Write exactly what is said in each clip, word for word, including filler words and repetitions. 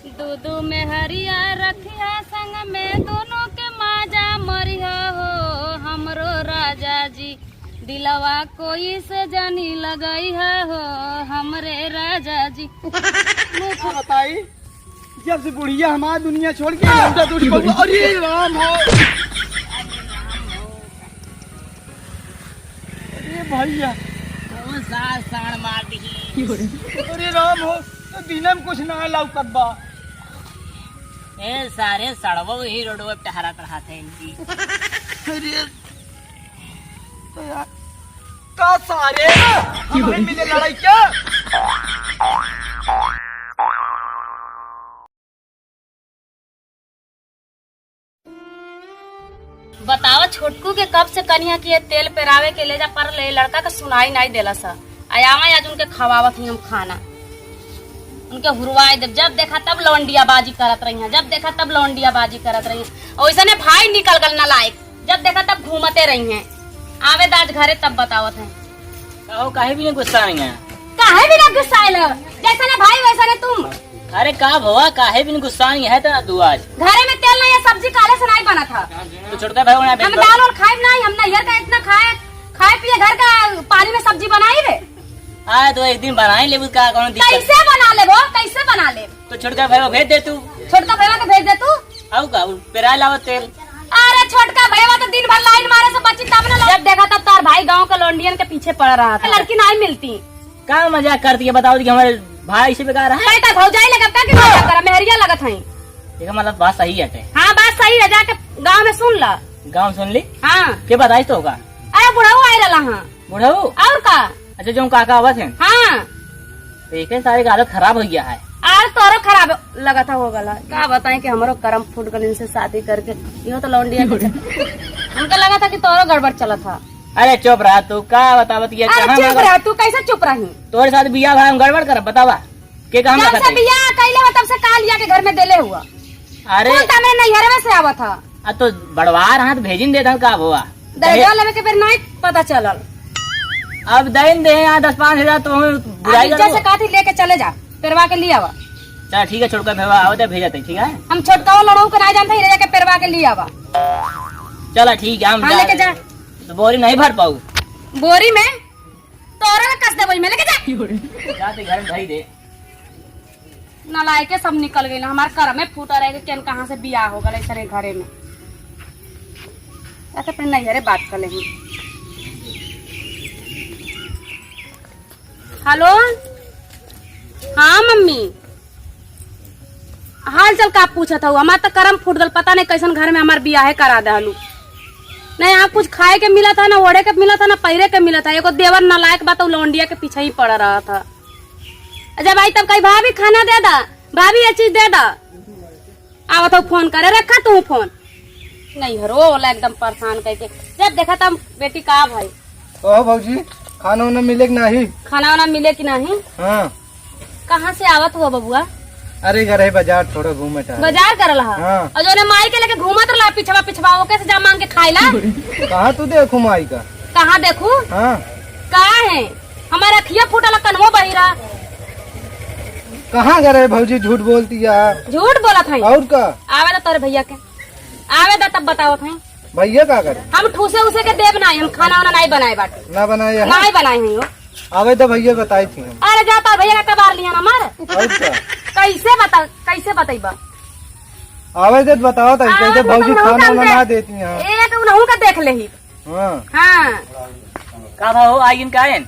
दू दू मेहरिया रखिया संग में, दोनों के माजा मरिया हो, हमरो राजा जी। दिलवा कोई से जानी लगई है हो, हमरे राजा जी। का बताई, जब से बुढ़िया हमार दुनिया छोड़ के लौटा दूर पहुंच-, अरे राम हो। अरे भैया। कौन सा साड़ मार दी? अरे राम हो, तो दिनम कुछ ना लौकत बा। ए सारे सड़वो ही रोडवे पे टहरत रहत है इनकी। अरे तो यार, का सारे हमें मिले लड़ाई क्या? बतावा छोटकू के कब से कनिया कि ये तेल पेरावे के ले जा, पर ले लड़का के सुनाई नाई देला सा। आया मैं आज उनके खवावत ही हम खाना, उनके हुरवाई देब। जब देखा तब लौंडिया बाजी करत रही हैं, जब देखा तब लौंडिया बाजी करत रही हैं। ओइसने भाई निकल गल नालायक, जब देखा तब घूमते रही हैं। आवे द आज घरे तब बतावत हैं। कहो काहे भी नहीं गुस्सा नहीं है? काहे भी ना गुस्साइल? जैसने भाई वैसने तुम। अरे का भवा, काहे बिन गुस्सा नहीं है तना तू आज? घरे में तेल नहीं है, सब्जी काले से नहीं बना था। तो छोटका भाई होना हम बेटा। दाल और खाए नहीं, हम नैहर का इतना खाए, खाए पिए घर का पानी में सब्जी बनाई रे। आए तो एक दिन बनाई लेबू का, कौनो दिक्कत? कैसे बना लेबो, कैसे बना ले? तो छोटका भाई भेज दे तू। छोटका भाई को भेज दे तू। आऊ का, उ पेराए लावत तेल। अरे छोटका भैया तो दिन भर लाइन मारे से बची तब ना, जब देखा तब तार भाई गांव के लौंडियन के पीछे पड़ रहा था, लड़की नहीं मिलती। का मजाक करती है, बताओ कि हमारे भाई से बेकार है? नहीं तो भौजाई लगत का कि मजाक करा, मेहरिया लगत है। देखा मतलब बात सही है ते। हाँ बात सही है, जाके गांव में सुन ला। गांव में सुन ली? हाँ। के बताई तो होगा? अरे बुढ़ऊ आए रहा हाँ। बुढ़ऊ? और का? अच्छा जो काका आवत है? हाँ। तो एक सारे का हालत खराब हो गया है। आज तोरो खराब लगत है हो गला। का बताएं कि हमरो करम फूट गल इनसे शादी करके। यो तो लौंडिया के चक्कर। हमका लगा था कि तोरो गड़बड़ चला था। अरे चुप रहा तू, का बतावत ये अरे कहाँ चुप मगर रहा तू, कैसे चुप रही? तोरे साथ बियाह भा हम गड़बड़ करब, बतावा। के कहाँ जब से बियाह कैले हो तब से काल लिया के घर में देले हुआ। अरे कौन था मेरे नैहरवे से आवा था? आ तो बड़वार हाथ भेजिन देता का भवा। दहेजवा लेवे के बेर नहीं पता चलल। अब दइन दे यहाँ दस पाँच हजार तो हम बुराई अभी जैसे करो। काथी लेके चले जा, पेरवा के लिए आवा। चल ठीक है, छोटका भेवा आओ तो भेजते, ठीक है। हम छोटका वो लड़ऊ के नहीं जानते, ले जाके पेरवा के लिए आवा। चला ठीक है, हम हाँ, जा लेके रहे जा। हैं। तो बोरी नहीं भर पाऊ। बोरी में तोरा में कस दे, बोरी में लेके जा। जाते घर में धई दे। नालायके सब निकल गई ना, हमार करमे फूटा रहे के केन कहाँ से बियाह हो गल ऐसने घरे में। अच्छा, अपने नैहरे बात कर लेही। हेलो, हाँ मम्मी, हाल चाल का पूछत हऊ? हमार त करम फूट गल, पता नहीं कैसन घर में हमार बियाहे करा दहलू। नहीं यहाँ कुछ खाए के मिला था, ना ओढ़े के मिला था, ना पहिरे के मिला था। एगो देवर नालायक बा, तो लौंडिया के पीछे ही पड़ रहा था। जब आई तब कही, "भाभी खाना दे दा, भाभी ये चीज दे दा।" आवत हो फोन करे, रखा तू फोन। नहीं हरो वाला एकदम परेशान करके। जब देखा तब बेटी का भाई। कहो भौजी, खाना उना मिले कि नहीं? खाना उना मिले कि नहीं? हाँ। कहाँ से आवत हुआ बबुआ? अरे घर है बाजार थोड़ा घूमे टहरे। बाजार कर रहा? हाँ। और जो ने माई के लेके घूमत रहा पिछवा पिछवा, वो कैसे जा मांग के खाइला? कहाँ तू देखू माई का? कहाँ देखू? हाँ। का है? हमार अखिया फूटल, कनवो बहिरा। कहाँ गए रहे भौजी, झूठ बोलती है। झूठ बोलत है। और का? आवे दा तोरे भैया के, आवे दा तब बतावत है। भैया का करे? हम ठूसे उसे के देब नहीं, हम खाना वाना नहीं बनाए बाटे। ना बनाए है? नहीं बनाए हैं यो। आवे दा भैया बताई थी हम। अरे जा तोर भैया का कबार लिया ना मार। और का? कैसे बता, कैसे बतैबा? आवे दे बताओ तो, आवे कैसे दे भौजी तुम लोग खाना का वाना दे-, ना देती हैं? एक उनहू का देख ले ही। हाँ। हाँ। का भाव हो, आइन का आइन?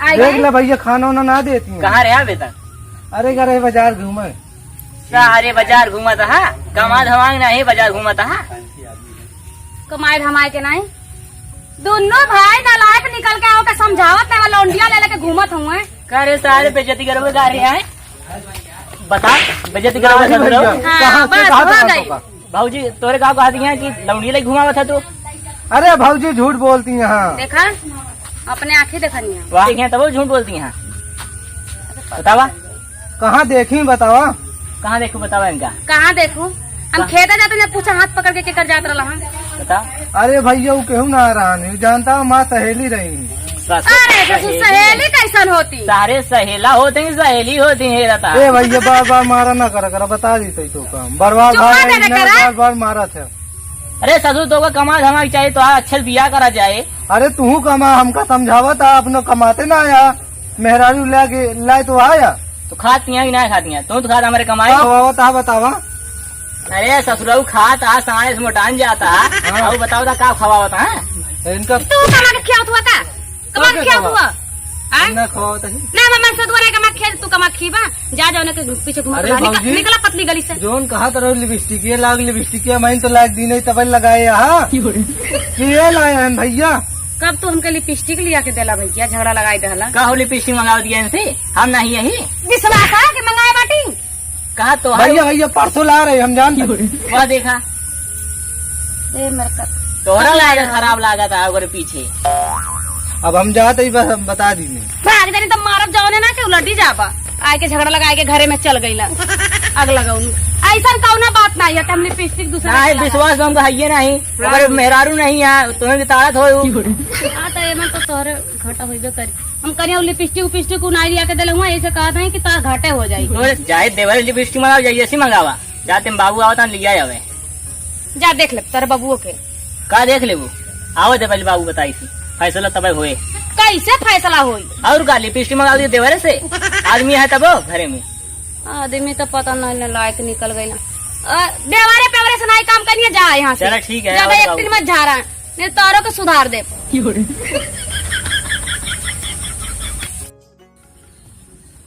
आइन देख है? ले भैया, खाना वाना ना देती हैं। कहाँ रहा बेटा? अरे, गए रहे बाजार घूमे। सारे बाजार घूमत हा, कमा धमांग नाही बाजार घूमत हा। कमाए धमाए के नाही, दोनों भाई नालायक निकल के आओ के समझावत है, लौंडिया ले लेके घूमत हुए। का रे सारे बेइज्जती करबे का रे आए? बता, बेइज्जती करबे का रे? हाँ, कहाँ से बस, कहाँ हो तक गई। आपका? भौजी, तोरे का कहा दिया कि लौंडिया लेके घुमावत है तू? अरे भौजी, झूठ बोलती हैं। देखा, अपने आँखें देखा नहीं है। वाह, देखिए तब झूठ बोलती हैं। बतावा। कहाँ देखी बतावा? कहाँ देखू बतावा इनका? कहाँ देखू? हम कहाँ? खेता जाते जब पूछा हाथ पकड़ के केकर जात रहा हम। बता। अरे भैया, वो केहू ना रहा नहीं, जानता हूँ, माँ सहेली रही। अरे ससुर, सहेली कैसन होती? सारे सहेला होते हैं, सहेली होती है रहता। ए भैया, बार बार मारा ना करा करा, बता दी तो काम। बर्बाद चुप भाई कर देना इन्हें करा। बार बार मारा था। अरे ससुर, तो का कमा धमा के चाहिए, तो आज अच्छे से बियाह करा जाए। अरे तू कमा, हमका समझावा था, अपना कमाते ना आया, मेहरारू लाके लाए तो आया। तो खात किया कि ना खात किया? तू तो खात हमारे कमाई। का हुआ था बतावा। अरे ससुरऊ खात आ, साढ़े से मोटान जाता। हाँ। अब बताओ था का खवावत है? इनका तू कमा के खियावत हुआ था? कमा के का खियावत खवा? हुआ? आय? ना खवावत है। ना, मैं, मैं सदुआ नहीं कमा के खिया, तू कमा के खीबा। जा, जाओ ना के पीछे घुमा अरे के बाहर। निकल, भौजी, निकला पतली गली से। जोन कहा तो लिपस्टिक ये लाग, लिपस्टिक ये मैं तो लाग दी नहीं, तब लगाए यहाँ। ये लाए हैं भैया। कब तू हमके लिपस्टिक लिया के देला भैया, झगड़ा लगाई देला। का हो लिपस्टिक मंगाव दिया इनसे? हम नहीं यही। विश्वास है कि मंगाए बाटी? कहा तो है। भैया, भैया, परसों ला रहे, हम जानते हैं। वह देखा। ए मरकत। तोहरा लागे खराब लागत है ओकरे पीछे। अब हम जाते ही बस हम बता दी नहीं। भाग जानी तो मारब जाओ ने ना के उलटी जाबा। आए के झगड़ा लगा के घरे में चल गईला। आग लगाउन। ऐसा कौनो बात नहीं है कि हमने लिपस्टिक दूसरा नहीं, के लगा। विश्वास तो हमको है ये नहीं। हाँ। अगर मेहरारू नहीं है, तुम्हें भी ताकत हो। हाँ, तो एमन तो तोहरे घाटा होइबे करी। हम करिया लिपस्टिक उपिस्टिक उ नाई लिया के देले हुआ, ऐसे कहत हैं कि तार घाटे हो जाई। और जाए देवर लिपस्टिक मंगाओ, जाइए ऐसी मंगावा। जाते हम बाबू आवता लिया जावे। जा देख ले तेरे बाबुओ के। का देख लेबू? आवे दे पहले बाबू बताई थी। फैसला तबे होए। कैसे फैसला होई? और का लिपस्टिक मंगा दिए देवरे से? आदमी है तबो घरे में। आदमी तो पता नहीं न लायक निकल गई ना। अ, देवरे पेवरे से नहीं काम करिए, जा यहाँ से। चला ठीक है, ज्यादा और एक्टिंग बाबू। मत झारा। नहीं तोरो के सुधार दे।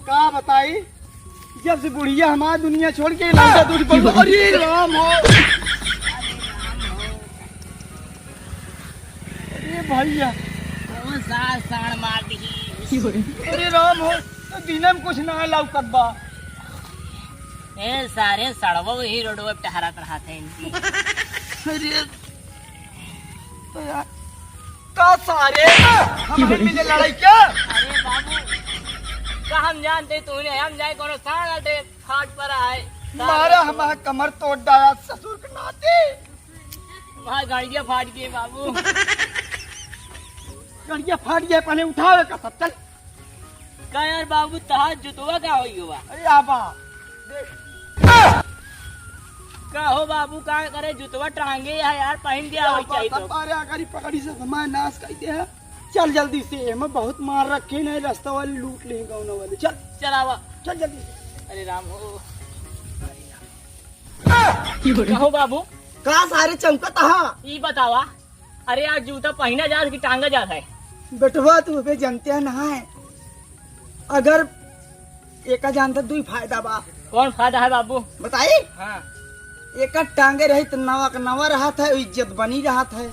का बताई, जब से बुढ़िया हमार दुनिया छोड़ के लौटा दूर पर, अरे राम हो, अरे भैया, कौन सा साण मार दी? अरे राम हो, तो दिन में कुछ ना लौकत बा। ए सारे सड़वो ही रोडवे पे टहरत रहत है इनकी। अरे तो यार, का सारे हमारे मिले लड़ाई क्या? अरे बाबू, का हम जानते तूने, हम जाए कोनो साल आटे फाट पर आए। मारा हमारा कमर तोड़ डाला ससुर के नाते। हमारा गड़िया फाट गई बाबू। गड़िया फाट गया, पहले उठावे का सब, चल। का यार बाबू, तहार जुतवा का होई गवा? अरे आबा, देख। का हो बाबू, का करे, जुतवा टांगे है यार, पहन के आवे चाहिए तो। अरे अगर पकड़ी से हमारे नाश कर दे है। चल जल्दी से, हमें बहुत मार रखे नहीं, रास्ता वाले लूट ले गाँव वाले। चल। चल आवा। चल जल्दी से। अरे राम हो। कहो बाबू। का सारे चौंकत हा? ई बतावा, अरे आज जूता पहिना जात कि टांगा जात है? बेटवा तू अबे जानते है ना है, अगर एका जानते दुई फायदा बा। कौन फायदा है बाबू? बताई? हाँ। एका टांगे रही तो नवा का नवा रहत है, इज्जत बनी रहत है।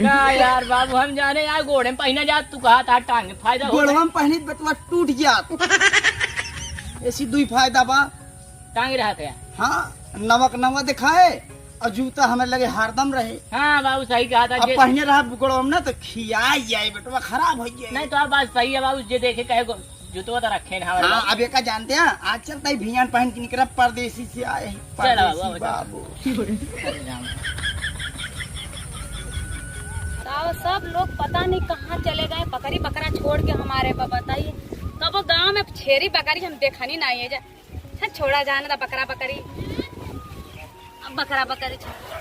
ना यार बाबू, हम जाने यार गोड़े में पहिना जात, तू कहा था टांगे फायदा हो गोड़वा में पहनी बेटवा टूट जात। ऐसी दुई फायदा बा। टांगे रहत है। हाँ, नवा का नवा दिखाए और जूता हमें लगे हरदम रहे। हाँ बाबू, सही कहा था अब जे पहने रहा बुकड़वा में ना तो खिया जाए बेटवा, खराब हो जाए। नहीं तो आप बात सही है बाबू, जे देखे कहे को जूतवा तो रखे ना हमारे हाँ, बाबू। अब एका जानते हैं, आज चलता ही भियान पहन के निकला, परदेसी से आए हैं, चल बाबू, परदेसी बाबू, चल। बाबू। अरे राम। तो सब लोग पता नहीं कहाँ चले गए, बकरी बकरा छोड़ के हमारे बा-, बताइए, कबो गाँव में छेरी बकरी हम देखनी नहीं है जा। अच्छा, छोड़ा जाने दा बकरा बकरी। अब बकरा बकरी छोड़।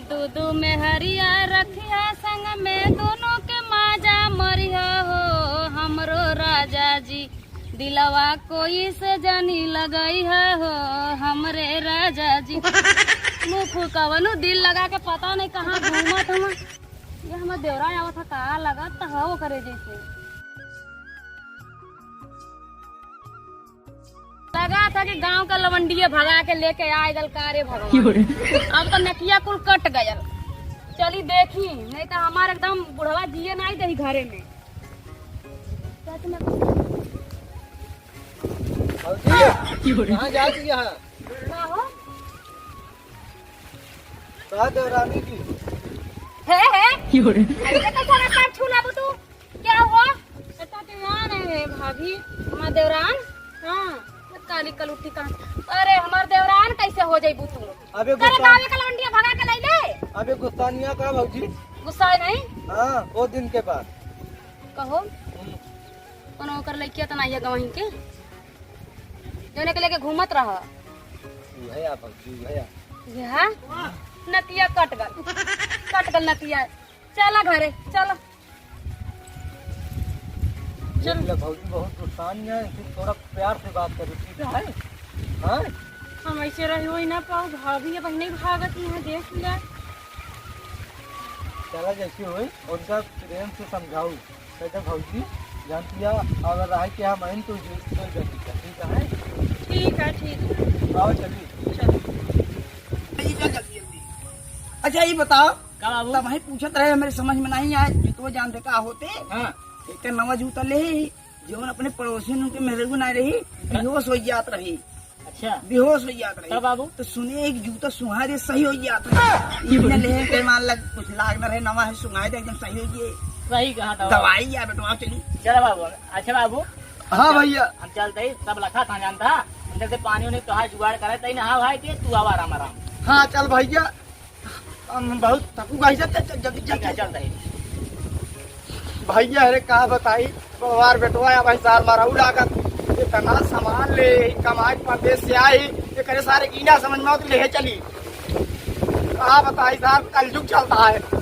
दू दू मेहरिया रखिया संग में, दोनों के माजा मरिया हो, हमरो राजा जी। दिलवा कोई से जानी लगई है हो, हमरे राजा जी। मुँह फुकवनु दिल लगा के पता नहीं कहाँ घूमत हूँ। ये हमार देवरा आवत था, का लगत था हो करे जैसे। लगा था कि गांव का लवंडिया भगा के लेके आए गल का रे भगवान। अब तो नकिया कुल कट गयल। चली देखी, नहीं तो हमार एकदम बुढ़वा जिए नहीं दही घरे में। सच में। भौजी, कहाँ जाती है? का हो? का देवरानी की? हे, हे। अरे, कैसा रास्ता छू लाबू तू? क्या हुआ? बेटा देवरान है भाभी। हमार देवरान? हाँ। काली कलुटी कहाँ? अरे, हमार देवरान कैसे हो जाइबू तू? अबे तेरे गुस्सा- गाँव का लौंडिया भगा के लाई ले। अबे गुस्सानिया का भौजी? गुस्सा नहीं? हाँ, वो दिन के बाद। कहो, हम्म। कौनो ओकर लइकिया त नाहीं है गवहीं के, जौने के लेके घूमत रह। उहे आ भौजी, उहे आ। ये हा? नतिया कट गल, कट गल नतिया। चला घरे, चला। चल। देख ले भौजी, बहुत गुस्सान है, फिर थोड़ा प्यार से बात करो, ठीक है? हाँ? हम ऐसे रही होई ना पाओ, भाभी अब नहीं भागत ही है, देख ले। चला जैसे होई, उनका प्रेम से समझाओ। कहते भौजी, जानती है, अगर रहे के हम आइन तो ये चल जाती है, ठीक है? ठीक है, ठीक है। आओ चलिए। चल। चल जल्दी जल्दी। अच्छा ये बताओ, का बाबू? तब वही पूछत रहे, मेरे समझ में नहीं आए, जूतवा जानते का होते? हाँ। एक नवा जूता ले ही, जौन अपने पड़ोसी उनके मेहरगू ना रही, बेहोश हो जात रही। अच्छा। बेहोश हो जात रही। तब बाबू? तो सुने एक जूता सुंघा दे, सही हो जात रही। ये बिना ले के मान लग, कुछ लाग ना रहे, नवा है, सुंघा दे, एकदम सही हो गए। सही कहा था बाबू। दवाई या बेटवा चली। चला बाबू। अच्छा बाबू। हाँ भैया। हम चलते ही सब लखा था जानता, हम चलते पानी उनी तोहार जुगाड़ करे, तई नहा भाई के तू आवा आराम आराम। हाँ चल भैया। हम बहुत थकू गई से, चल, चल, जल्दी, चल, ठीक है, चल। चल रही। भैया, अरे का बताई, हमार बेटवा या भाई सार मारऊ लागत, इतना सामान ले, कमाई परदेश से आई, ये करे सारे कीना समझ में आवत, ले चली। का बताई साहब, कलयुग चलता है।